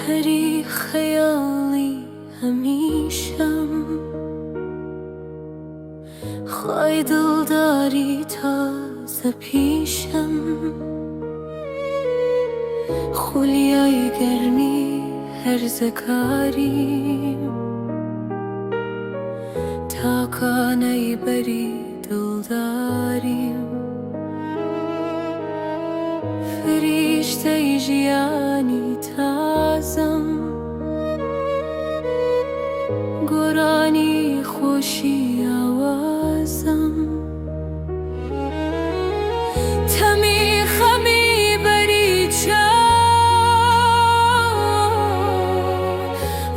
پەری خەیاڵی هەمیشەم، خوای دڵداری تازە پیشەم، خولیای گەرمی هەرزەکاریم، تاکانەی بەری دڵداریم، فریشتەی ژیانی تازەم، گۆرانی خۆشی ئاوازم. تەمی خەمی بەری چاو،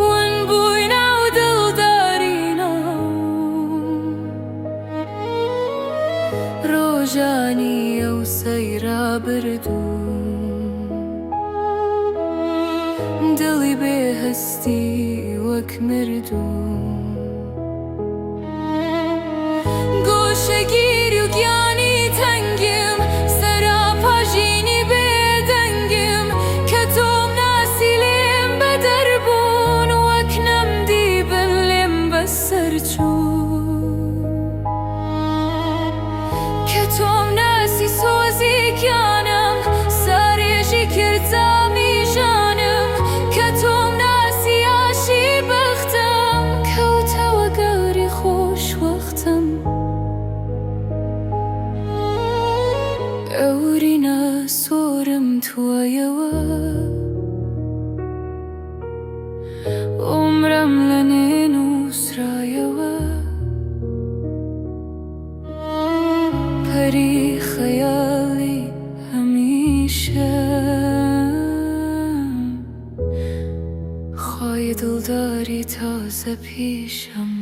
ون بووی ناو دڵداری ناو. ڕۆژانی ئەوسای ڕابردووم، دڵی بێ هەستی وەک مردووم. گۆشەگیر و گیانی تەنگم، سەراپا ژینی بێدەنگم، کە تۆم ناسی لێم بەدەر بوون، وەک نەمدیبن لێم بەسەر چوون. کە تۆم ناسی سۆزی گیانم، سارێژی کرد زامی ژانم، کە تۆم ناسی ئاشی بەختم، کەوتەوە گەڕی خۆش وەختم. ئەوری ناسۆرم توایەوە، عومرم لە نێ نووسرایەوە. پەری خەیاڵی هەمیشەم، خوای دڵداری تازە پیشەم.